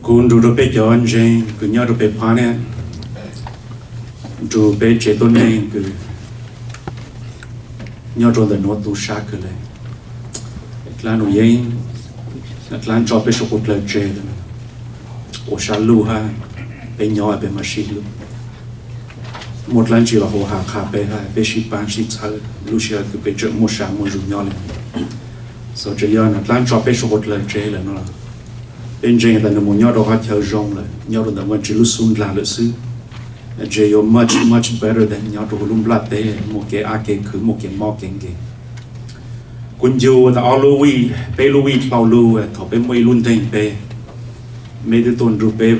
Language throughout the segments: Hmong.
Kuv nrug rua peb cov ntseeg kws nyob rua peb phab ne, nrug peb tsev tuab neeg kws nyob rua ntawm nuav tu sab kawg le. Dlaab Nuj Yeeb, dlaab tso peb suav dlawg tseg, ua sab luj hab, peb nyob peb maam sib hlub. Muaj dlaab tsi los hauv has qha peb hab peb sib paab sib txhawb lub sij hawm kws peb tseem muaj sab muaj zug nyob le. Xav tseem yog dlaab tso peb suav dlawg tseg lawm no, peb ntseeg tas nwg moog nyob rua qhov chaw zoo lawm, nyob rua ntawm Vaajtswv lub xub nraag lawm xwb. Ntseeg yuav much, much better than nyob rua huv lub nplaj teb muaj kev ab kev khwv, muaj kev mob kev nkeeg. Kuv ncu tas ob lub vij, peb lub vij dlhau lug thaum peb muaj ib lub nteeg peb, meb twb tuaj nrug peb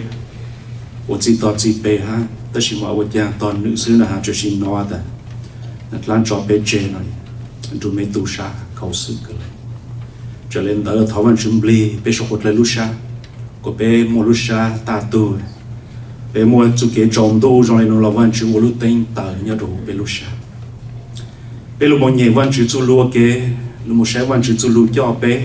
ua txij tog txij peg hab, tab sis mas ua caag tog nwm xwb na has, tsuas sim nov tas dlaab tso peb tseg no, nrug meb tu sab khaus xwm kawg le. Txawm le ntawd thov Vaajtswv nplig peb suav dlawg lub sab, kuas peb muaj lub sab tag tug, peb muaj txuj kev tsaus ntuj zoo le nuav los Vaajtswv ua lub teeb taws nyob rua huv peb lub sab. Peb lug moog nyem Vaajtswv txuj lug ua ke, lug moog saib Vaajtswv txuj lug coj peb.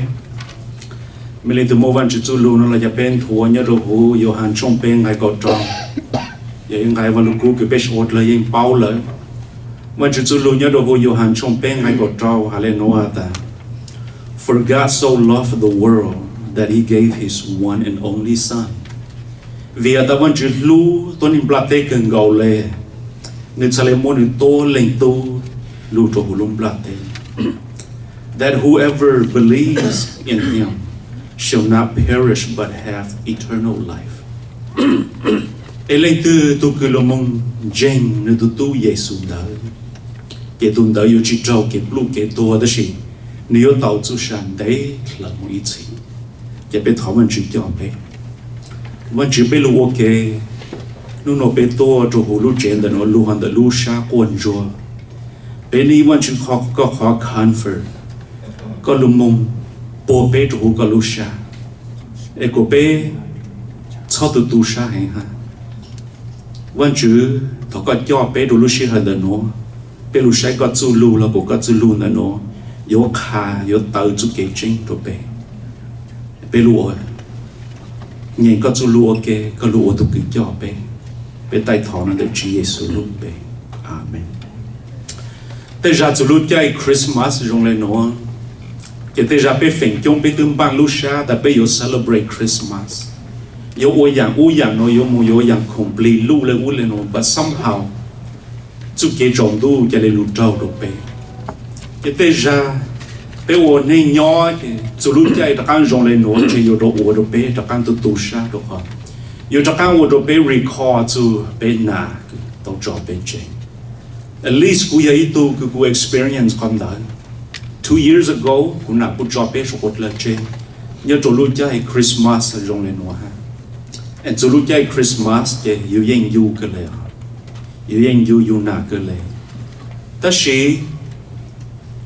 Mej leej twg muaj Vaajtswv txuj lug no los ca peb nthuav nyob rua huv Yauhas tshooj peb nqai kaum rau, yog ib nqai Vaaj Lug Kub kws peb suav dlawg yeej paub lawm. Vaajtswv txuj lug nyob rua huv Yauhas tshooj peb nqai kaum rau has le nuav tas, For God so loved the world that he gave his one and only Son. Vim has tas Vaajtswv hlub tuab neeg nplaj teb kawg nkaus le, nwg txhad le muab nwg tuab leeg tub lug rua huv lub nplaj teb, that whoever believes in him shall not perish but have eternal life. Es leej twg tug kws lug moog ntseeg nwg tug tub Yexus ntawd, ces tug ntawd yuav tsi raug kev pluj kev tuag tab sis nwg yuav tau txuj sa ntev dlhawv moog ib txhis. Ces peb thov Vaajtswv coj peb. Vaajtswv peb lug ua ke, nub nua peb tuaj rua huv lub tsev ntawm nuav lug hov ntawm lub sab quaj ntsuag. Peb nwj Vaajtswv koj qhov comfort, koj lug moog puag peb rua huv koj lub sab, es kuas peb txhob tu tu sab heev hab. Vaajtswv thov koj coj peb rua lub sij hawm ntawm nuav, peb lug saib koj txuj lug los kuas koj txuj lug ntawm nuav yuav qha yuav taw txuj kev tseeb rua peb. Peb lug ua, nyem koj txuj lug ua ke, koj lug ua tug kws coj peb. Peb taij thov nuav ntawm Tswv Yexus lub npe, Amees. Tej zag txug lub caij Christmas zoo le nuav, ces tej zag peb feem coob peb twb npaaj lub sab tas peb yuav celebrate Christmas, yuav ua yaam ub yaam nuav, yuav moog yuav yaam khoom plig luj le ub le nuav, but somehow txuj kev tsaus ntuj ca le lug raug rua peb. Ces tej zag peb ua neej nyob ces txug lub caij rov qaab zoo le nuav ces yuav rov ua rua peb rov qaab tu tu sab rua qhov, yuav rov qaab ua rua peb recall txug peb nam kws tau tso peb tseg. At least kuv yog ib tug kws kuv experience qhov ntawd. Two years ago kuv nam kuj tso peb suav dlawg tseg nyob rua lub caij Christmas zoo le nuav hab. Es txug lub caij Christmas ces yus yeej ncu kawg le, yus yeej ncu yus nam kawg le. Tab sis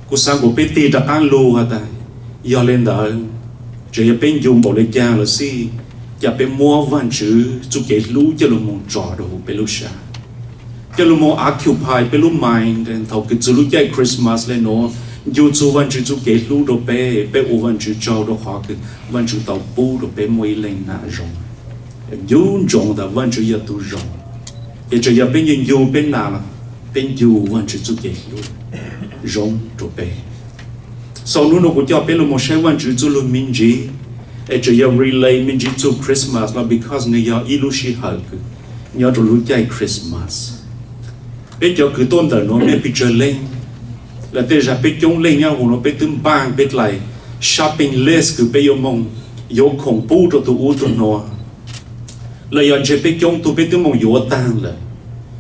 kuv xaav kuas peb tig rov qaab lug has tas, yog le ntawd, txawm yog peb ncu npaum le caag los xij, ca peb muab Vaajtswv txuj kev hlub coj lug moog tso rua huv peb lub sab, coj lug moog occupy peb lub mind thaum kws txug lub caij Christmas le nuav, ncu txug Vaajtswv txuj kev hlub rua peb, peb ua Vaajtswv tsaug rua qhov kws Vaajtswv tau pub rua peb muaj ib leej nam zoo. Ncu ntsoov tas Vaajtswv yog tug zoo, ces txawm yog peb ncu ncu peb nam los peb ncu Vaajtswv txuj kev hlub zoo rua peb. So nub nua kuv coj peb lug moog saib Vaajtswv txuj lug me ntsis, es txawm yog relate me ntsis txug Christmas los because nwg yog ib lub sij hawm kws nyob rua lub caij Christmas. Peb cov kws tuaj ntawm nuav mej pes tsawg leej, los tej zag peb coob leej nyob huv nuav peb twb npaaj peb dlai shopping list kws peb yuav moog yuav khoom pub rua tug ub tug nuav, los yog ntshe peb coob tug peb twb moog yuav taag lawm,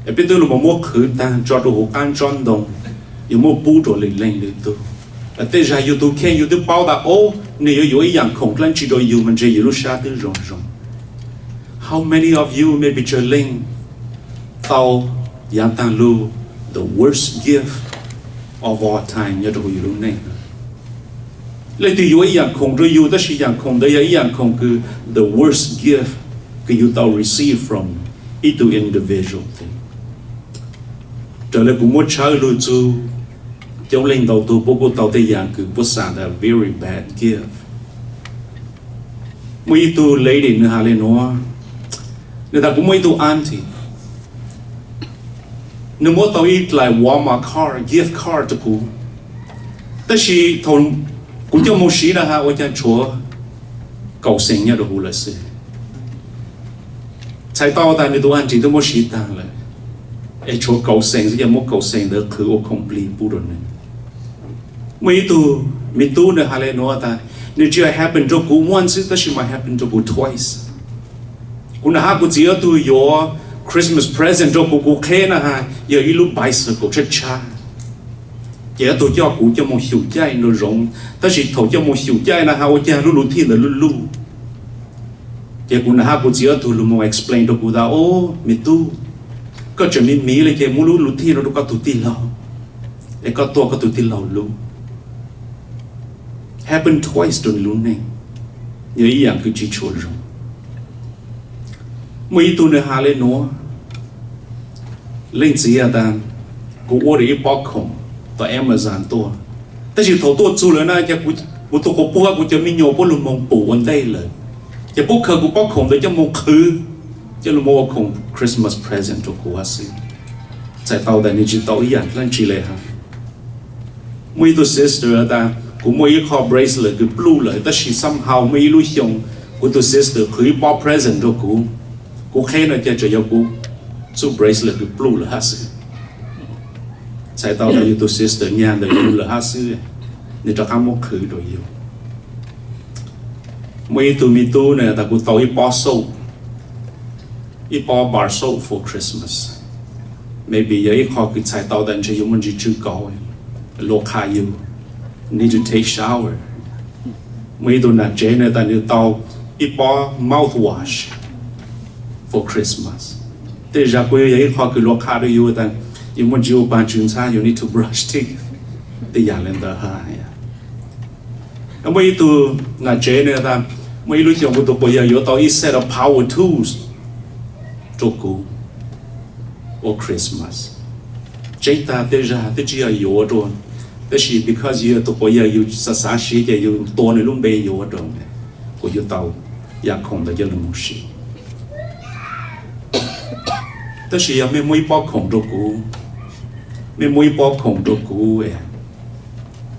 es peb twb lug moog muab qhwv taag tso rua huv qab ntsob ntoo, yuav muab pub rua lwm leej lwm tug. Tej zag yug tug kheej yug twb paub tas, o, nwg yuav yuav ib yaam khoom dlaab tsi rua yug mas ntshe yug lub sab twb zoo zoo. How many of you, mej pes tsawg leej, tau yaav taag lug the worst gift of all time nyob rua huv yug lub neej? Leej twg yuav ib yaam khoom rua yug tab sis yaam khoom ntawd yog ib yaam khoom kws the worst gift kws yug tau receive from ib tug individual. Raws le kuv muab tshawb lug txug, coob leej ntau tug puab kuj tau tej yaam kws puab xaam tas very bad gift. Muaj ib tug lady nws has le nuav, nws tas kuv muaj ib tug auntie, nws muab tau ib dlaim Walmart card, gift card rua kuv, tab sis thaum kuv coj moog siv na has ua caag tshuav kaum xees nyob rua huv lawm xwb. Txhais tau tas nws tug auntie twb muab siv taag lawm, es tshuav kaum xees xwb, yog muab kaum xees ntawd qhwv ua khoom plig pub rua nws. Muaj ib tug me tub nws has le nuav tas, nws tsi yog happen rua kuv once xwb tab sis mas happen rua kuv twice. Kuv nam hab kuv txiv ob tug yuav Christmas present rua kuv, kuv qheb na has yog ib lub bicycle tshab tshab, ces ob tug coj kuv coj moog xyum caij nraum zoov, tab sis thaum coj moog xyum caij na has ua caag lub luv thij ntawd luj luj. Ces kuv nam hab kuv txiv ob tug lug moog explain rua kuv tas, o, me tub, koj tseem me miv le ces muab lub luv thij no rua koj tug tij laug, es koj tuaj koj tug tij laug lub. Happen twice rua nws lub neej, yog ib yaam kws tsi tshua zoo. Muaj ib tug nws has le nuav, leej txiv has tas, kuv order ib pob khoom tom Amazon tuaj, tab sis thaum tuaj txug lawm na ces kuv tug quas puj hab kuv cov me nyuam puab lug moog pum ua ntej lawm, ces puab khaws kuv pob khoom ntawd coj moog qhwv, coj lug moog ua khoom Christmas present rua kuv hab xwb. Txhais tau tas nws tsi tau ib yaam dlaab tsi le hab. Muaj ib tug sister tas, kuv muaj ib qho bracelet kws pluj lawm tab sis somehow muaj ib lub xyoo kuv tug sister qhwv ib pob present rua kuv, kuv qheb no ces tseem yog kuv txuj bracelet kws pluj lawm hab xwb. Txhais tau tas yug tug sister nyag ntawm yug lawm hab xwb, nws rov qab muab qhwv rua yug. Muaj ib tug me tub nws tas kuv tau ib pob soap, ib pob bar soap for Christmas. Maybe yog ib qho kws txhais tau tas ntshe yug muaj ntsis tsw kauv, luas qha yug, need to take shower. Muaj ib tug nam tsev nws tas nws tau ib pob mouthwash for Christmas. Tej zag kuj yog ib qho kws luas qha rua yug tas yug muaj ntsis ua paag tsw ntxhab, you need to brush teeth, tej yaam le ntawd hab. Muaj ib tug nam tsev nws tas muaj ib lub xyoo kuv tug quas yawg yuav tau ib set of power tools rua kuv ua Christmas. Tseeb tas tej zag twb tsi yog yuav rua, tab sis because yug tug quas yawg yug xav xav siv ces yug tua nws lub npe yuav rua, kuas yug tau yam khoom ntawd coj lug moog siv. Tab sis yog mej muab ib pob khoom rua kuv, mej muab ib pob khoom rua kuv,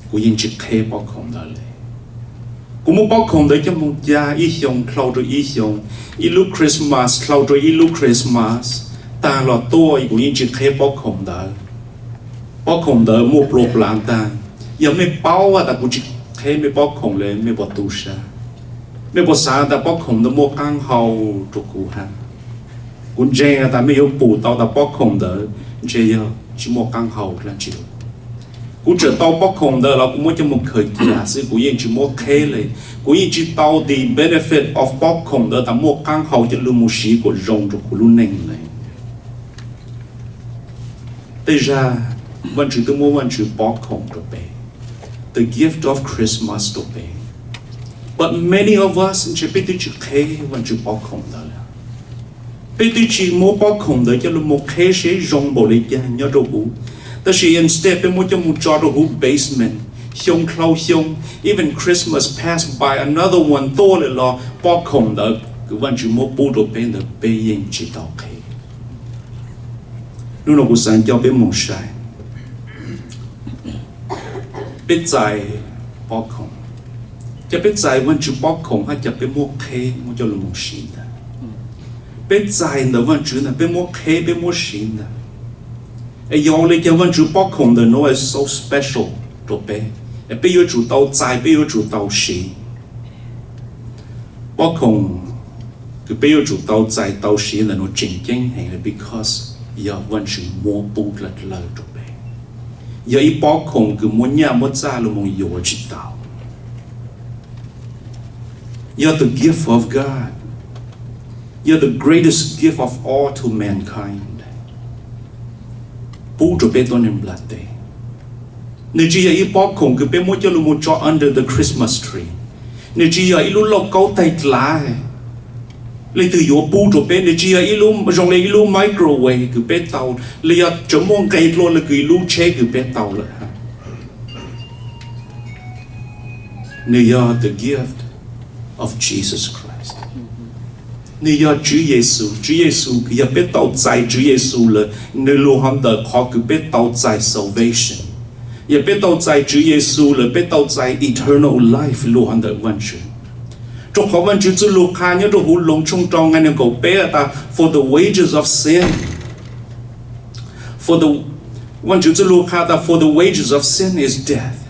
kuv yeej tsi qheb pob khoom ntawd le. Kuv muab pob khoom ntawd coj moog ca ib xyoo dlhau rua ib xyoo, ib lub Christmas dlhau rua ib lub Christmas, taag los tuaj kuv yeej tsi qheb pob khoom ntawd. Pob khoom ntawd muaj plua plaav taag. Yog mej paub tas kuv tsi qheb mej pob khoom le mej puas tu sab? Mej puas xaav tas pob khoom ntawd muaj qaab hau rua kuv hab? Kuv ntseeg tas mej yuav pum tau tas pob khoom ntawd ntshe yog tsi muaj qaab hau dlaab tsi. Kuv tseem tau pob khoom ntawd los kuv muab coj moog khaws ca xwb, kuv yeej tsi muab qheb le. Kuv yeej tsi tau the benefit of pob khoom ntawd tas muaj qaab hau coj lug moog siv kuas zoo rua kuv lub neej le. Tej zag Vaajtswv twb muab Vaajtswv pob khoom rua peb, the gift of Christmas rua peb, but many of us ntshe peb twb tsi qheb Vaajtswv pob khoom ntawd le. Peb twb tsi muab pob khoom ntawd coj lug moog qheb seb zoo npaum le caag nyob rua huv, tab sis instead peb muab coj moog tso rua huv basement. Xyoo dlhau xyoo, even Christmas pass by, another one tuaj le los pob khoom ntawd kws Vaajtswv muab pub rua peb ntawd peb yeej tsi tau qheb. Nub nua kuv xaav coj peb moog saib, peb txais pob khoom, ca peb txais Vaajtswv pob khoom hab ca peb muab qheb muab coj lug moog siv ntag. Peb txais ntawm Vaajtswv ntag peb muab qheb peb muab siv ntag. Es yog le caag Vaajtswv pob khoom ntawm nuav so special rua peb, es peb yuav tsum tau txais peb yuav tsum tau siv. Pob khoom kws peb yuav tsum tau txais tau siv ntawm nuav tseem ceeb heev le because yog Vaajtswv muab pub dlawg dlawg rua peb. Yog ib pob khoom kws muab nyaj muab txaj lug moog yuav tsi tau. Yog the gift of God, yog the greatest gift of all to mankind, pub rua peb tuab neeg nplaj teb. Nws tsi yog ib pob khoom kws peb muab coj lug moog tso under the Christmas tree. Nws tsi yog ib lub lauj kaub taig dlav leej twg yuav pub rua peb. Nws tsi yog ib lub zoo le ib lub microwave kws peb tau, le yog tseem muaj nqe dlua le kws ib lub tsheb kws peb tau lawm hab. Nws yog the gift of Jesus Christ. Nws yog Tswv Yexus. Tswv Yexus, yog peb tau txais Tswv Yexus lawm, nws lug hov ntawm qhov kws peb tau txais salvation. Yog peb tau txais Tswv Yexus lawm, peb tau txais eternal life lug hov ntawm Vaajtswv. Rua qhov Vaajtswv txuj lug qha nyob rua huv Loos tshooj rau nqe neeg kaum peb has tas, for the wages of sin, for the, Vaajtswv txuj lug qha tas, for the wages of sin is death.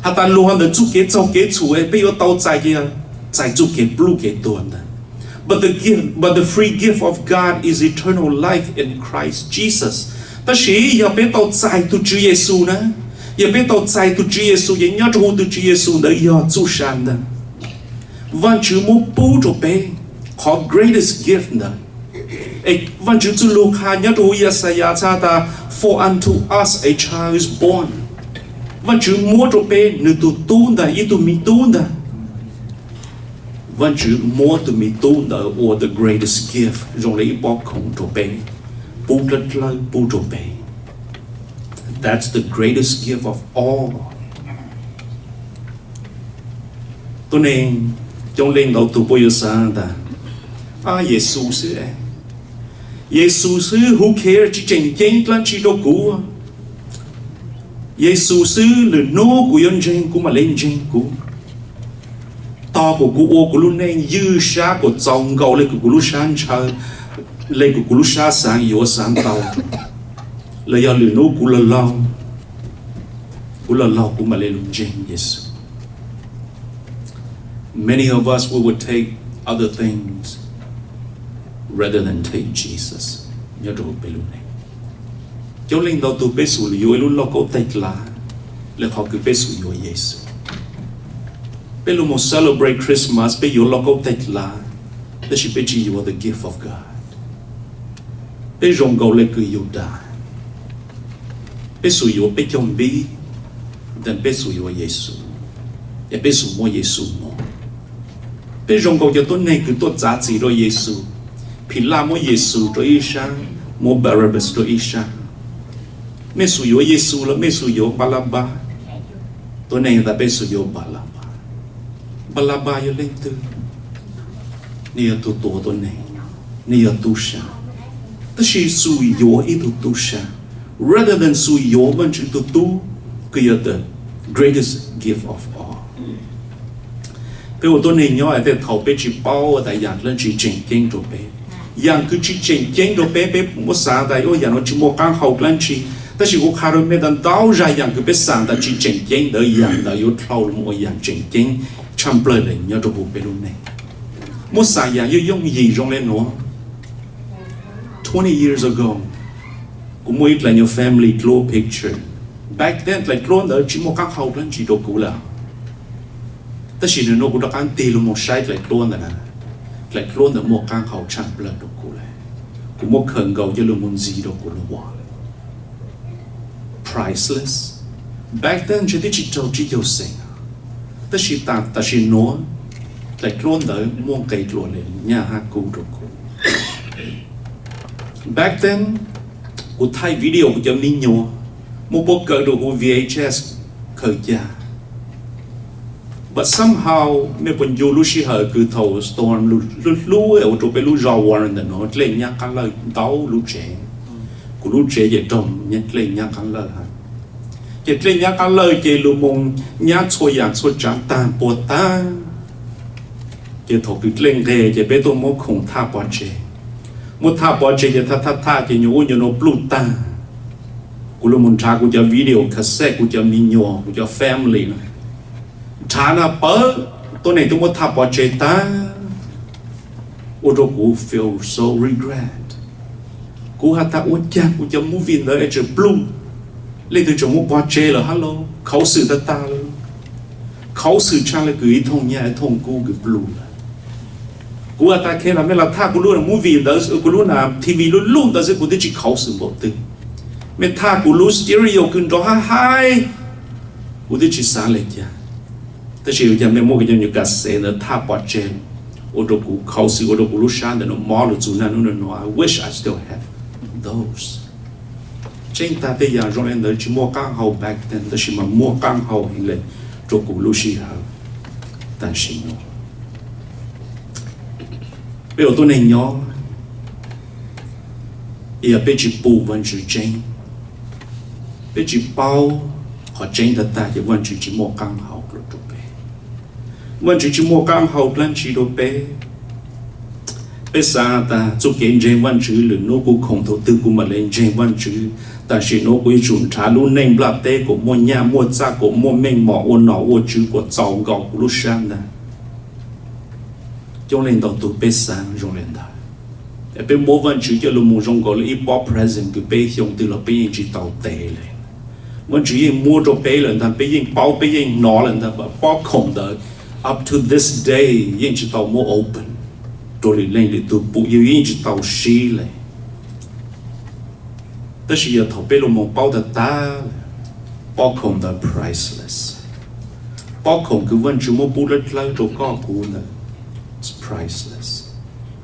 Has tas lug hov ntawm txuj kev txaug kev txhum peb yuav tau txais ces yog txais txuj kev pluj kev tuag ntag. But the gift, but the free gift of God is eternal life in Christ Jesus. Tab sis yog peb tau txais tug Tswv Yexus na, yog peb tau txais tug Tswv Yexus ces nyob rua huv tug Tswv Yexus ntawd yog txuj sa ntag. Vaajtswv muab pub rua peb qhov greatest gift ntawd. Es Vaajtswv txuj lug qha nyob rua huv Yaxayas txhais tas, for unto us a child is born. Vaajtswv muab rua peb nws tug tub ntag, ib tug miv tub ntag. Vaajtswv muab tug miv tub ntawd ua the greatest gift, zoo le ib pob khoom rua peb, pub dlawb dlawb pub rua peb. That's the greatest gift of all. Tuab neeg coob leej ntau tug puab yuav xaav tas, a, Yexus xwb, Yexus xwb, who cares, tsi tseem ceeb dlaab tsi rua kuv. Yexus xwb, lwm nub kuv yuav ntseeg kuv mam le ntseeg kuv. Tog kuas kuv ua kuv lub neej ywj sab kuas txaus nkaus le kuas kuv lub sab ntshaw, le kuas kuv lub sab xaav yuav xaav tau, los yog lwm nub kuv laug laug, kuv laug laug kuv mam le lug ntseeg Yexus. Many of us, we would take other things rather than take Jesus nyob rau peb lub neej. Coob leej ntau tug peb xub yuav ib lub lauj kaub teg dlav le qhov kws peb xub yuav Yexus. Peb lug moog celebrate Christmas peb yuav lauj kaub teg dlav, tab sis peb tsi yuav the gift of God. Peb zoo nkaus le kws Yudas, peb xub yuav peb caug npib, tab peb xub yuav Yexus, es peb xub muab Yexus moog. Peb zoo nkaus cov tuab neeg kws tuaj txav txim rua Yexus. Philaj muab Yexus rua ib sab, muab Barabas rua ib sab. Mej xub yuav Yexus los mej xub yuav Npalabas? Tuab neeg tas peb xub yuav Npalabas. Npalabas yog leej twg? Nwg yog tug tua tuab neeg, nwg yog tub sab. Tab sis xub yuav ib tug tub sab rather than xub yuav Vaajtswv tug tub, kws yog the greatest gift of all. Peb ua tuab neeg nyob es tej thaum peb tsi paub tas yaam dlaab tsi tseem ceeb rua peb. Yaam kws tsi tseem ceeb rua peb, peb muab xaav tas ua yaam nuav tsi muaj qaab hau dlaab tsi. Tab sis kuv qha rua mej tas ntau zag yaam kws peb xaav tas tsi tseem ceeb ntawd, yaam ntawd yuav dlhau lug ua yaam tseem ceeb tshaaj plawg le nyob rua huv peb lub neej. Muab xaav yaam yooj yooj yim zoo le nuav. Twenty years ago, kuv muaj ib dlaim nyuas family dluab picture. Back then dlaim dluab ntawd tsi muaj qaab hau dlaab tsi rua kuv lawm. Tab sis nwg nua kuv rov qaab tig lug moog saib dlaim dluab ntawd na, dlaim dluab ntawd muaj qaab hau tshaaj plawg rua kuv lawm. Kuv muab khaws nkaus coj lug moog ntxiv rua kuv lub ua priceless. Back then ntshe twb tsi raug tsib caug xees, tab sis tam sim nuav dlaim dluab ntawd muaj nqe dlua le nyaj hab kub rua kuv. Back then, kuv thaij video kuv cov mi nyuas, muab puab kaw rua huv V H S khaws cag. But somehow, mej puas ncu lub sij hawm kws thaum storm hlub hlub ua rua peb lub zog Warren ntawm nuav dlej nyab qaab lawj ntau lub tsev. Kuv lub tsev ces raug dlej nyab qaab lawj hab. Ces dlej nyab qaab lawj ces lug moog nyab txhua yaam txhua tsaav taag puag taag. Ces thaum kws dlej nqeg ces peb tuaj muab khoom thaj pov tseg. Muab thaj pov tseg ces thaj thaj thaj ces nyuas ub nyuas nua pluj taag. Kuv lug moog nrhav kuv cov video cassette, kuv cov mi nyuas, kuv cov family na, nrhav na pawg tuab neeg twb muab thaj pov tseg taag. Ua rua kuv feel so regret. Kuv has tas ua caag kuv cov movie ntawd es tseem pluj, leej twg tseem muab pov tseg lawm hab lauj, khuv xim taag taag lawm. Khuv xim tshaaj le kws ib thooj nyaj ib thooj kub kws pluj lawm. Kuv has tas khe los mej los thaj kuv lub movie ntawd, kuv lub na T V lub luj ntawd xwb kuv twb tsi khuv xim npaum twg. Mej thaj kuv lub stereo kws nrov hab haib, kuv twb tsi xaav le caag. Tab sis ua caag mej muab kuv cov nyuas cassette ntawd thaj pov tseg, ua rua kuv khuv xim, ua rua kuv lub sab ntawm nuav mob lug txug naj nub nua nua. I wish I still have those. Tseeb tag tej yaam zoo le ntawd tsi muaj qaab hau back then, tab sis mas muaj qaab hau heev le rua kuv lub sij hawm tam sim nuav. Peb ua tuab neeg nyob, yog peb tsis pum Vajtswv tseeb, peb tsis paub qhov tseeb tag tag ces Vajtswv tsis muaj qaab hau rau peb. Vajtswv tsis muaj qaab hau dlaab tsi rau peb. Peb xaav tas txuj kev ntseeg Vajtswv lwm nub kuv khoom thaum twg kuv maam le ntseeg Vajtswv. Tam sim nuav kuv yuav tsum nrhav lub neej nplaj teb kuas muaj nyaj muaj txag, kuas muaj meej mom, ua nom ua tswv, kuas txaus nkaus kuv lub sab ntag. Coob leej ntau tug peb xaav zoo le ntawd. Peb muab Vajtswv coj lug moog zoo nkaus le ib pob present kws peb xyoo twg los peb yeej tsis tau tev le. Vajtswv yeej muab rau peb lawm ntag, peb yeej paub, peb yeej hnov lawm ntag, pob khoom ntawd up to this day yeej tsis tau muab open rau lwm leej lwm tug pum, yug yeej tsis tau sib le. Tab sis yog thaum peb lug moog paub tag tag, pob khoom ntawd priceless. Pob khoom kws Vajtswv muab pub dlawb dlawb rau koj kuv ntawd priceless,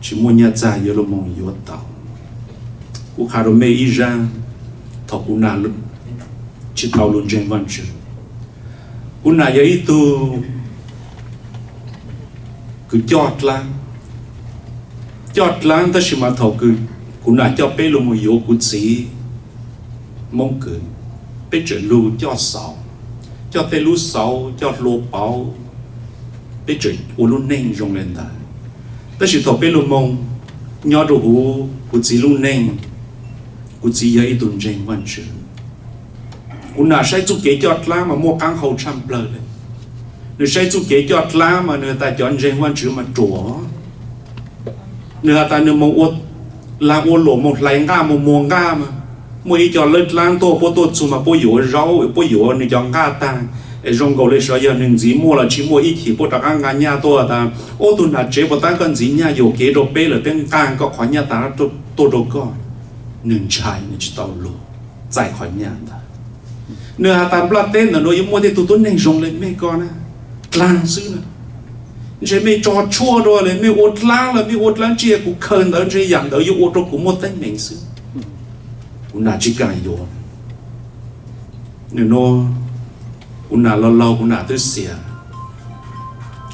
tsis muaj nyaj txag yuav lug moog yuav tau. Kuv qha rau mej ib zaaj, thaum kuv nam tsis tau lug ntseeg Vajtswv, kuv nam yog ib tug kws coj dlaab, coj dlaab tab sis mas thaum kuv nam coj peb lug moog yuav kuv txiv Moob Kws, peb tseem lug coj xauv, coj tej lub xauv, coj hlua pauv, peb tseem ua lub neej zoo le ntawd. Tab sis thaum peb lug moog nyob rau huv kuv txiv lub neej, kuv txiv yog ib tug ntseeg Vajtswv. Kuv nam saib txuj kev coj dlaab mas muaj qaab hau tshaj plawg le. Nwg saib txuj kev coj dlaab mas nwg has tas cov ntseeg Vajtswv mas ruam. Nwg has tas nwg moog ua lag ua luam, moog hlais nqaj, moog muag nqaj mas muaj ib co lawb dlaab tuaj, puab tuaj txug mas puab yuav zaub, puab yuav nwg cov nqaj taag. Es zoo nkaus le sav, yog nwg ntxiv muaj los tsis muaj, ib chim puab rov qaab nqa nyaj tuaj tas, ub, tug nam tsev puas tab koj ntxiv nyaj yuam kev rau peb lawm, peb nqaj koj qhov nyaj taag tuaj rau koj. Nwg ntshai, nwg tsis tau lug txais qhov nyaj ntawd. Nwg has tas nplaj teb ntawm nuav yuav muaj tej tug tuab neeg zoo le mej ko na, dlaag xwb na. Ntshe mej tso tshuaj rua le, mej ua dlaab lawm, mej ua dlaab tsi, kuv khaws ntawd ntshe yaam ntawd yuav ua rau kuv muaj teeb meem xwb. Kuv nam tsis kaam yuav. Nwg nuav, kuv nam laug laug kuv nam twb xiam.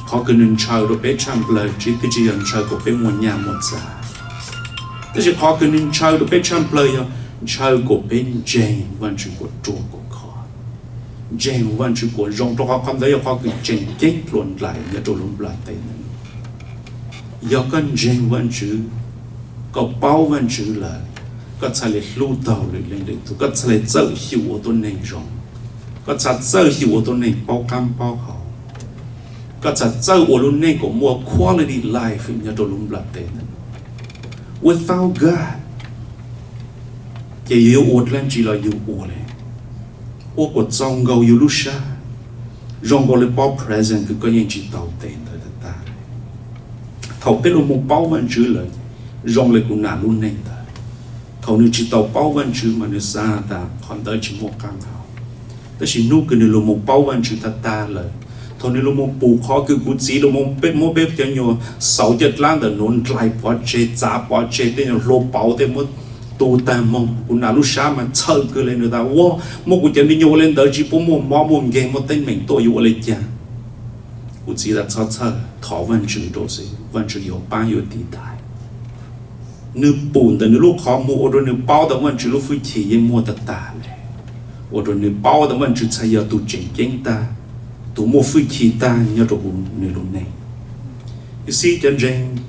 Qhov kws nwg ntshaw rau peb tshaj plawg tsis, twb tsis yog ntshaw kuas peb muaj nyaj muaj txag, tab sis qhov kws nwg ntshaw rau peb tshaj plawg yog ntshaw kuas peb ntseeg Vajtswv kuas ruam kuas khov, ntseeg Vajtswv kuas zoo, rau qhov qhov ntawd yog qhov kws tseem ceeb dlua ndlais nyob rau lub nplaj teb ntawm nuav. Yog koj ntseeg Vajtswv, koj paub Vajtswv lawm, koj txhaj le hlub taug lwm leej lwm tug, koj txhaj le txawj xyum ua tuab neeg zoo, koj txhaj txawj xyum ua tuab neeg paub qaab paub hau, koj txhaj txawj ua lub neej kuas muaj quality life nyob rau lub nplaj teb ntawm nuav. Without God, ces yug yuav ua dlaab tsi los yug ua le, ua kuas txaus nkaus yug lub sab, zoo nkaus le pob present kws koj yeej tsis tau tev ntawd tag tag. Thaum peb lug moog paub Vajtswv lawm, zoo le kuv nam lub neej ntawd. Thaum nwg tsis tau paub Vajtswv mas nwg xaav tas qhov ntawd tsis muaj qaab hau. Tab sis hnub kws nwg lug moog paub Vajtswv tag tag lawm, thaum nwg lug moog pum qhov kws kuv txiv lug moog peb muab peb cov nyuas xauv caj dlaab ntawm nuav nrlais pov tseg, txav pov tseg, tej nyuas hlua pauv tej muab tu taag moog, kuv nam lub sab mas txhawj kawg le, nwg tas, ua, muab kuv cov me nyuam ua le ntawd tsis puab muaj mob muaj nkeeg muaj teeb meem tuaj yuav ua le caag? Kuv txiv tas, txhob txhawj, thov Vajtswv rua xwb, Vajtswv yuav paab yuav tiv thaiv. Nwg pum ntawm nwg lub qhov muag ua rua nwg paub tas Vajtswv lub fwj chim yeej muaj tag tag le, ua rua nwg paub tas Vajtswv txhaj yog tug tseem ceeb tag, tug muaj fwj chim tag nyob rua huv nwg lub neej. Yog xib cov ntseeg,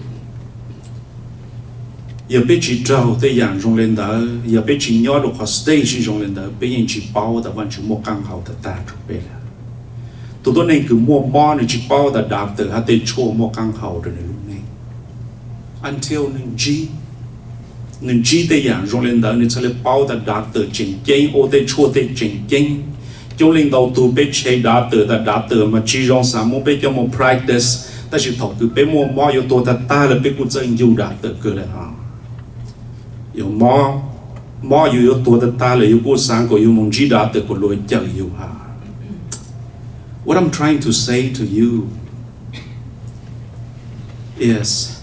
yog peb tsis raug tej yaam zoo le ntawd, yog peb tsis nyob rua qhov stage zoo le ntawd, peb yeej tsis paub tas Vajtswv muaj qaab hau tag tag rua peb le. Tug tuab neeg kws muaj mob nwg tsis paub tas doctor hab tej tshuaj muaj qaab hau rua nwg lub neej until nwg ntsib, nwg ntsib tej yaam zoo le ntawd nwg txhaj le paub tas doctor tseem ceeb, ua tej tshuaj tej tseem ceeb. Coob leej ntau tug peb tseg doctor tas doctor mas tsis zoo, xaav muab peb coj moog practice, tab sis thaum kws peb muaj mob yuav tuag tag tag le peb kuj txawj ncu doctor kawg le hab. Yuav mob, mob yus yuav tuag tag tag le yus kuj xaav kuas yus moog ntsib doctor kuas luag cawm yus hab. What I'm trying to say to you is,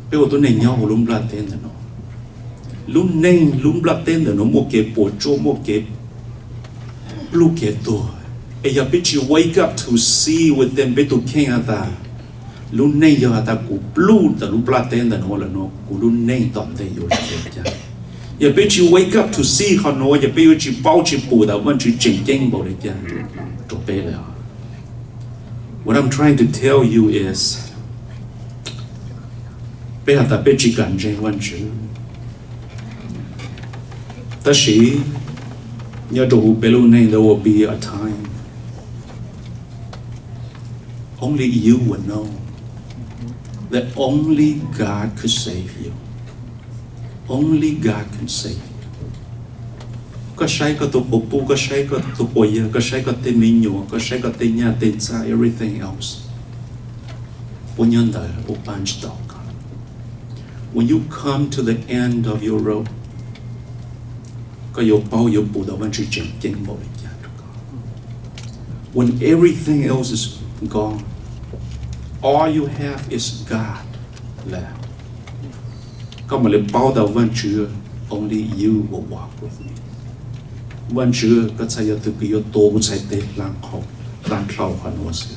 peb ua tuab neeg nyob huv lub nplaj teb ntawm nuav, lub neej lub nplaj teb ntawm nuav muaj kev puas tsuaj, muaj kev pluj kev tuag. Es yog peb tsis wake up to see within peb tug kheej has tas Lub neej yog has tas kuv pluj ntawm lub nplaj teb ntawm nuav lawm no, kuv lub neej tom ntej yuav zoo le caag? Yog peb tsis wake up to see qhov nuav, yog peb yuav tsis paub tsis pum tas Vaajtswv tseem ceeb npaum le caag rua peb lawm. What I'm trying to tell you is, peb has tas peb tsis kam ntseeg Vaajtswv, tab sis nyob rua huv peb lub neej, there will be a time only you will know that only God could save you. Only God can save you. Koj saib koj tug quas puj, koj saib koj tug quas yawg, koj saib koj tej me nyuam, koj saib koj tej nyaj tej txag, everything else, puab nyob ntawd puab paab tsis tau koj. When you come to the end of your rope, koj yuav paub yuav pum tas Vaajtswv tseem ceeb npaum le caag rua koj. When everything else is gone, all you have is God left, koj mam li paub tas Vaajtswv, only you will walk with me. Vaajtswv, koj txhad yog tug kws yuav tua kuv txhais teg dlaab dlhau qhov nuav xwb.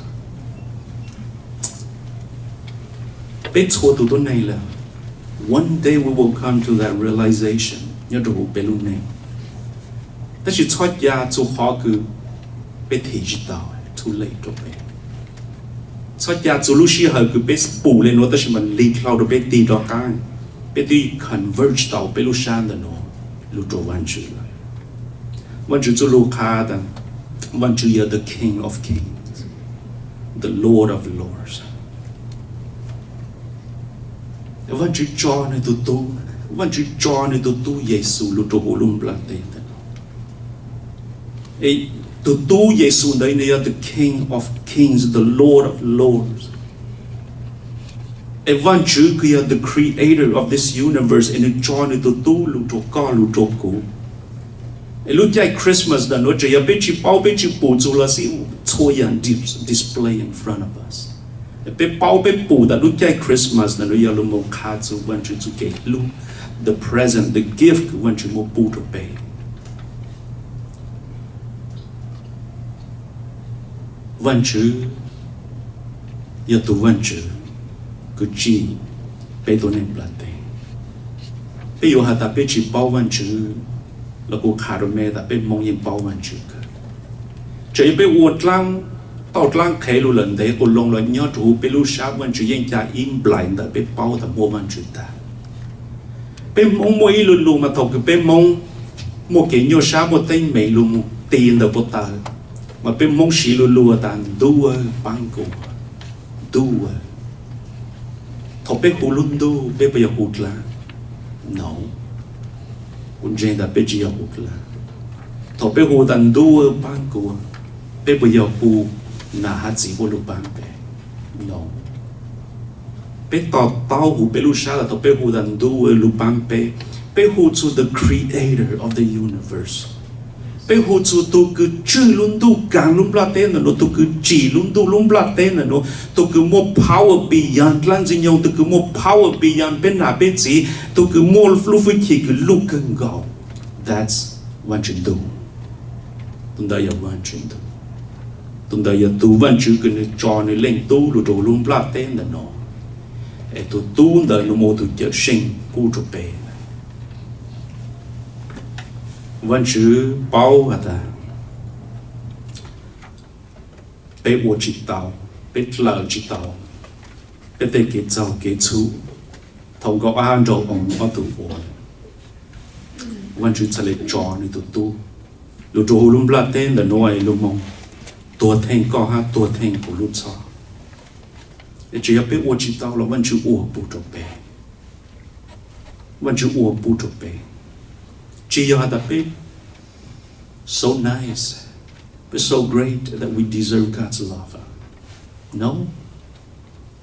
Peb txhua tug tuab neeg lawm, one day we will come to that realization nyob rua huv peb lub neej. Tab sis txhob ca txug qhov kws peb thim tsis tau, too late rua peb. Txhob ca txug lub sij hawm kws peb pum le nuav tab sis mas lig dlhau rua peb tig rov qaab, peb twb convert tau peb lub sab ntawm nuav lug rua Vaajtswv lawm. Vaajtswv txuj lug qha tas Vaajtswv yog the King of Kings, the Lord of Lords. Vaajtswv tso nwg tug tub, Vaajtswv tso nwg tug tub Yexus lug rua huv lub nplaj teb ntawm nuav. Tug tub Yexus ntawd nwg yog the King of Kings, the Lord of Lords. Es Vaajtswv kws yog the creator of this universe es nwg tso nwg tug tub lug rua koj lug rua kuv. Es lub caij Christmas ntawm nuav tseem yog peb tsis paub peb tsis pum txug los xij, txhua yaam display in front of us. Peb paub peb pum tas lub caij Christmas ntawm nuav yog lug moog qha txug Vaajtswv txuj kev hlub, the present, the gift kws Vaajtswv muab pub rua peb. Vaajtswv yog tug Vaajtswv kws tsim peb tuab neeg nplaj teb. Peb yuav has tas peb tsis paub Vaajtswv los kuv qha rua mej tas peb Moob yeej paub Vaajtswv kawg. Tseem yog peb ua dlaab tauj dlaab qhev lug lawm ntev quas loo los nyob rua huv peb lub sab Vaajtswv yeej ca ib nplais ntawm peb paub tas muaj Vaajtswv tag. Peb Moob muaj ib lu lug mas thaum kws peb Moob muaj kev nyuaj sab muaj teeb meem lug moog ti ntawm puab taw, mas peb Moob siv lu lug tas ntuj aw paab kuv, ntuj aw. Thaum peb hu lub ntuj peb puas yog hu dlaab? No. Kuv ntseeg tas peb tsis yog hu dlaab. Thaum peb hu tas ntuj aw paab kuv, peb puas yog hu nas hab txiv puab lug paab peb? No. Peb to taub huv peb lub sab tas thaum peb hu tas ntuj aw lug paab peb, peb hu txug the creator of the universe. Peb hu txug tug kws tswj lub ntuj kaag lub nplaj teb ntawm nuav, tug kws tsim lub ntuj lub nplaj teb ntawm nuav, tug kws muaj power beyond dlaab Ntxwg Nyoog, tug kws muaj power beyond peb nam peb txiv, tug kws muaj lub fwj chim kws luj kawg nkaus. That's Vaajtswv ntuj. Tug ntawd yog Vaajtswv ntuj. Tug ntawd yog tug Vaajtswv kws nwg tso nwg leej tub lug rua huv lub nplaj teb ntawm nuav, es tug tub ntawd lug moog ua tug cawm seej pub rua peb. Vaajtswv paub has tas peb ua tsis tau, peb dlaws tsis tau, peb tej kev txaug kev txhum, thaum nkaus hab nraug oo ob tug ua, Vaajtswv txhad le tso nwg tug tub lug rua huv lub nplaj teb ntawm nuav es lug moog tuag theej koj hab tuag theej kuv lub txhoj. Es tsis yog peb ua tsis tau los Vaajtswv ua pub rua peb. Vaajtswv ua pub rua peb. Tsis yog has tas peb so nice, peb so great that we deserve God's love. No.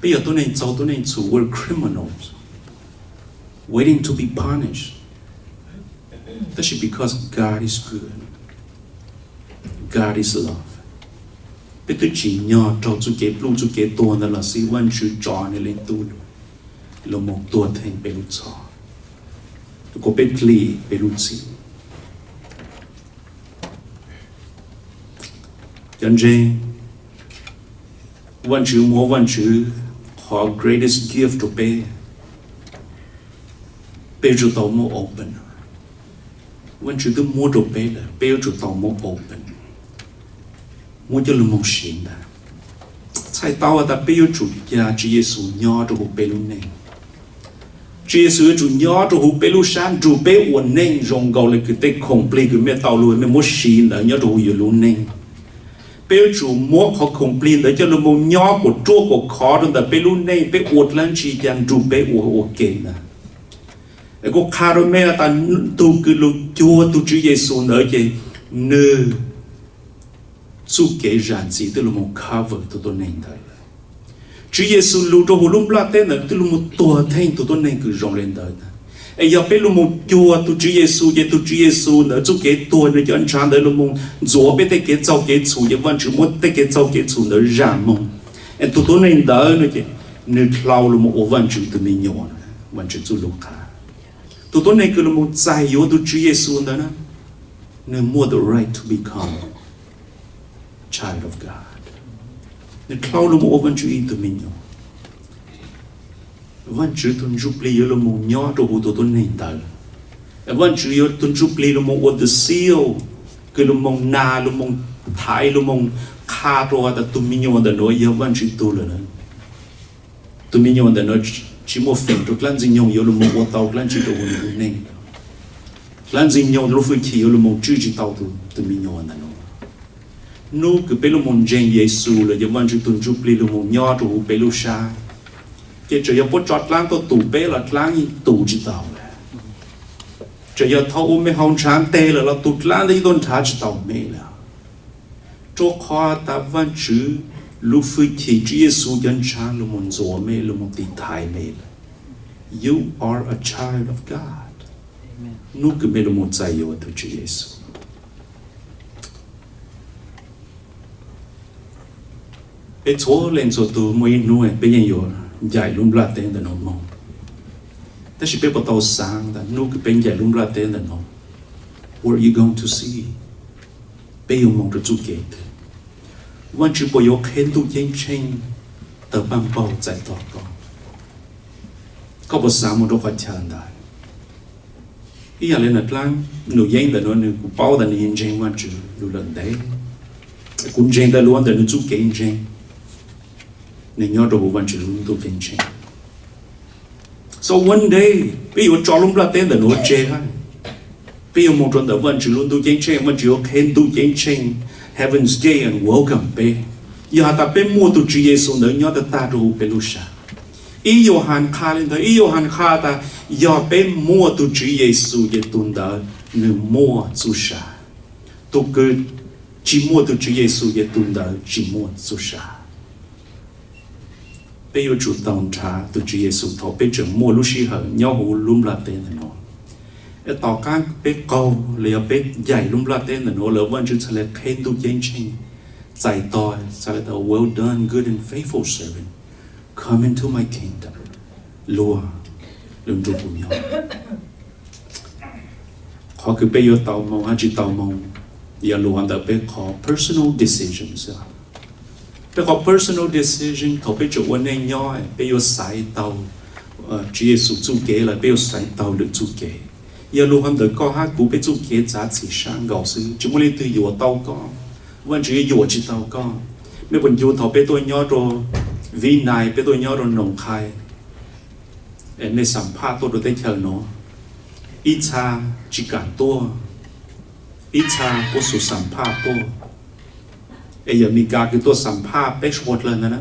Peb yog tuab neeg txaug tuab neeg txhum, we're criminals waiting to be punished. Tab sis because God is good, God is love, peb twb tsim nyog raug txuj kev pluj txuj kev tuag ntawd los xij Vaajtswv tso nwg leej tub lug, lug moog tuag theej peb lub txhoj, kom peb dlim peb lub txim. Cov ntseeg, Vaajtswv muab Vaajtswv qhov qhov greatest gift rau peb, peb yuav tsum tau muab open. Vajtswv twb muab rau peb lawm, peb yuav tsum tau muab open, muab coj lug moog siv ntag. Txhais tau has tas peb yuav tsum ca Tswv Yexus nyob rau huv peb lub neej. Tswv Yexus yuav tsum nyob rau huv peb lub sab nrug peb ua neej zoo nkaus le kws tej khoom plig kws mej tau lug mej muab siv ntawd nyob rau huv yus lub neej. Peb yuav tsum muab qhov khoom plig ntawd coj lug moog nyob kuas ruaj kuas khov rau ntawm peb lub neej, peb ua dlaab tsi ca nrug peb ua ua ke ntag. Es kuv qha rau mej tas tug kws lug cuag tug Tswv Yexus ntawd ces nwg txuj kev zam txim twb lug moog cover tug tuab neeg ntawd. Tswv Yexus lug rau huv lub nplaj teb ntawd twb lug moog tuag theej tug tuab neeg kws zoo le ntawd. Es yog peb lug moog cuag tug Tswv Yexus ces tug Tswv Yexus ntawd txuj kev tuag nwg cov ntshav ntawd lug moog ntxuav peb tej kev txaug kev txhum ces Vajtswv muab tej kev txaug kev txhum ntawd zam moog. Es tug tuab neeg ntawd no ces nwg dlhau lug moog ua Vajtswv tug me nyuam, Vajtswv txuj lug qha. Tug tuab neeg kws lug moog txais yuav tug Tswv Yexus ntawd na, nwg muaj the right to become child of God. Nwg dlhau lug moog ua Vajtswv ib tug me nyuam. Vajtswv tug Ntsujplig yuav lug moog nyob rau huv tug tuab neeg ntawd. Vajtswv yuav tug Ntsujplig lug moog ua the seal, kws lug moog nag lug moog thaiv lug moog qha rau tas tug me nyuam ntawm nuav yog Vajtswv tug lawm. Tug me nyuam ntawm nuav tsi muaj feem rau dlaab Ntxwg Nyoog yuav lug moog ua tau dlaab tsi rau huv nwg lub neej. Dlaab Ntxwg Nyoog lub fwj chim yuav lug moog tswj tsi tau tug, tug me nyuam ntawm nuav. Nub kws peb lug moog ntseeg Yexus lawm ces Vajtswv tug Ntsujplig lug moog nyob rau huv peb lub sab, ces txawm yog puab tso dlaab tuaj tus peb los dlaab yeej tus tsi tau lawm. Txawm yog thaus ua mej haus ntshav ntev lawm los tus dlaab ntawd yeej tuaj nrhav tsi tau mej lawm. Rua qhov tas Vajtswv lub fwj chim, Tswv Yexus cov ntshav lug moog ntxuav mej, lug moog tiv thaiv mej lawm. You are a child of God. Nub kws mej lug moog txais yuav tug Tswv Yexus. Peb txhua leej txhua tug muaj ib nub peb yeej yuav ncaim lub nplaj teb ntawm nuav moog. Tab sis peb puas tau xaav tas nub kws peb ncaim lub nplaj teb ntawm nuav, what are you going to see? Peb yuav moog rua txuj kev twg? Vajtswv puas yuav qheb Ntuj Ceeb Tsheej tawg paaj npaug txais tog koj? Koj puas xaav moog rua qhov chaw ntawd? Ib yaam le nuav dlaab, Num Yeeb ntawm nuav nwg kuj paub tas nwg yeej ntseeg Vajtswv lug lawm ntev. Kuv ntseeg tas lug ntawm nwg txuj kev ntseeg, nwg nyob rua huv Vajtswv lub Ntuj Ceeb Tsheej. So one day peb yuav tso lub nplaj teb ntawm nuav tseg hab, peb yuav moog rua ntawm Vajtswv lub Ntuj Ceeb Tsheej. Vajtswv yuav qheb Ntuj Ceeb Tsheej, heaven's gate, and welcome peb. Yog has tas peb muaj tug Tswv Yexus ntawd nyob tag tag rua huv peb lub sab. Ib Yauhas qha le ntawd, ib Yauhas qha tas yog peb muaj tug Tswv Yexus ces tug ntawd nwg muaj txuj sa. Tug kws tsi muaj tug Tswv Yexus ces tug ntawd tsi muaj txuj sa. Peb yuav tsum tau nrhav tug Tswv Yexus thaus peb tseem muaj lub sij hawm nyob huv lub nplaj teb ntawm nuav. Es tom qaab peb qaug los yog peb ncaim lub nplaj teb ntawm nuav lawm, Vajtswv txhad le qheb Ntuj Ceeb Tsheej txais tog, txhad le tas, Well done, good and faithful servant, come into my kingdom. Luag lug nrug kuv nyob. Qhov kws peb yuav tau moog hab tsi tau moog yog lug ntawm peb qhov personal decision xwb. Peb qhov personal decision thaus peb tseem ua neej nyob, peb yuav xaiv tau Tswv Yexus txuj kev los peb yuav xaiv tau lwm txuj kev. Yog lug ntawm koj hab kuv peb txuj kev txav txim sab nkaus xwb, tsi muaj leej twg yuam tau koj, Vajtswv yuam tsi tau koj. Mej puas ncu thaus peb tuaj nyob rua Vib Nais, peb tuaj nyob rua Noom Qhais, es mej xam phaj tuaj rua teb chaws nuav, ib txha tsi kam tuaj, ib txha puab xub xam phaj tuaj, es yawm Mes Kas kws tuaj xam phaj peb suav dlawg ntawd na,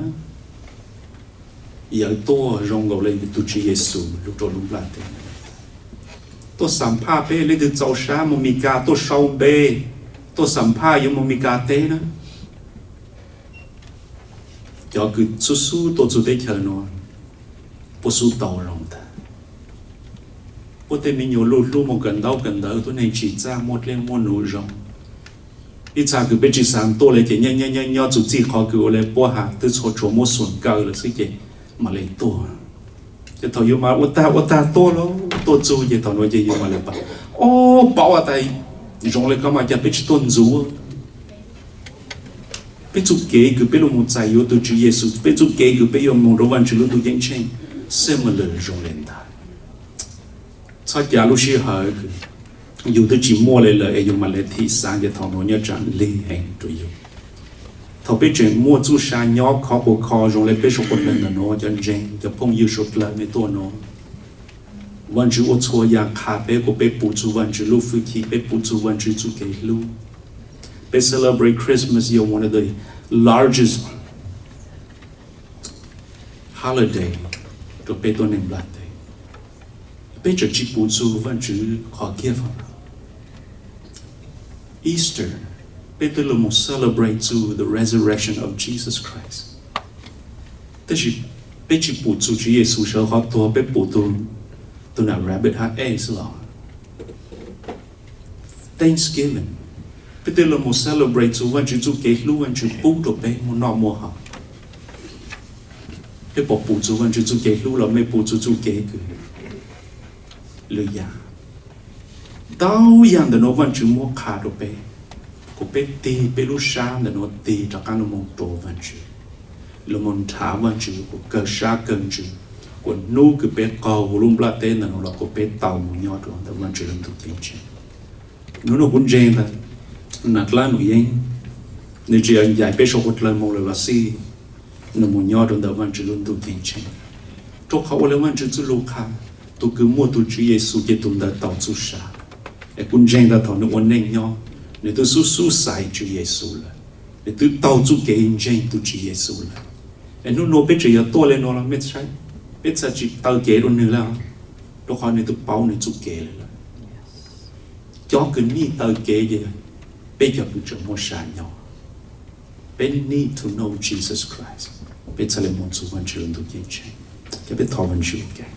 yawm tuaj zoo nkaus le tug Tswv Yexus lug rua lub nplaj teb. Tuaj xam phaj peb, leej twg txaus sab moog Mes Kas tuaj sau npe, tuaj xam phaj yuav moog Mes Kas teb na. Cov kws xub xub tuaj txug teb chaws nuav, puab xub tau zoo tag. Puab tej me nyuam luj hlub moog kawm ntaub kawm ntawv, tuab neeg tsim txaj muaj dlej muaj num zoo. Ib txha kws peb tsi xaav tuaj le ces nyob nyob nyob txug txij qhov kws ua le puab has twb txhua txhua muab xuas kaw lawm xwb ces mam le tuaj. Ces thaus yuav mas ua tag ua tag tuaj lauj, tuaj txug ces thaus nuav ces yuav mam le paub, o, paub tas zoo le koj mas cas peb tsi tuaj ntxuv. Peb txuj kev kws peb yuav mus txais yuav tug Tswv Yexus, peb txuj kev kws peb yuav mus rua Vaajtswv lub ntuj ceeb tsheej, similar zoo le ntawd. Txhob ca lub sij hawm kws yus twb tsi muaj le lawm es yus mam le thim xaav ces thaum nuav nyob tsaam lig heev rua yus. Thaum peb tseem muaj txuj sa nyob khov kho zoo le peb sau qhov le ntawm nuav, cov ntseeg, cov phooj ywg suav dlawg mej tuaj nuav, Vaajtswv ua txhua yaam qha peb kuas peb pum txug Vaajtswv lub fwj chim, peb pum txug Vaajtswv txuj kev hlub. Peb celebrate Christmas, yog one of the largest holiday rua peb tuab neeg nplaj teb. Peb tseem tsi pum txug Vaajtswv qhov gift, Easter, peb twb lug moog celebrate txug the resurrection of Jesus Christ. Tab sis peb tsi pum txug Tswv Yexus sawv qhov tuag, peb pum tug, tug nam rabbit hab egg xwb los. Thanksgiving, peb twb lug moog celebrate txug Vaajtswv txuj kev hlub, Vaajtswv pub rua peb muaj noj muaj haus. Peb puas pum txug Vaajtswv txuj kev hlub los mej pum txug txuj kev kws lwm yaam? Ntau yaam ntawm nuav Vaajtswv muab qha rua peb, kuas peb tig peb lub sab ntawm nuav tig rov qaab lug moog rua Vaajtswv, lug moog nrhav Vaajtswv kuas kawg sab kawg ntsws, kuas hnub kws peb qaug huv lub nplaj teb ntawm nuav los kuas peb tau moog nyob rua ntawm Vaajtswv lub ntuj ceeb tsheej. Nub nua kuv ntseeg tas, nam dlaab nam yeeb, nwg tsi yog ncaim peb sau qhua dlawg moog lawm los xij, nwg moog nyob rua ntawm Vaajtswv lub ntuj ceeb tsheej. Rua qhov ua le Vaajtswv txuj lug qha, tug kws muaj tug Tswv Yexus ces tug ntawd tau txuj sa. Es kuv ntseeg tas thaum nwg ua neej nyob, nwg twb xub xub xaiv Tswv Yexus lawm, nwg twb taug txuj kev ntseeg tug Tswv Yexus lawm. Es nub nua peb tseem yog tuaj le nuav los mej saib, peb txhaj tsi taw kev rua nwg lawm, rua qhov nwg twb paub nwg txuj kev lawm lawm. Cov kws nij taw kev ces peb cov kws tseem muaj sa nyob. Peb need to know Jesus Christ, peb txhaj le moog txug Vaajtswv lub ntuj ceeb tsheej. Ca peb thov Vaajtswv ua ke.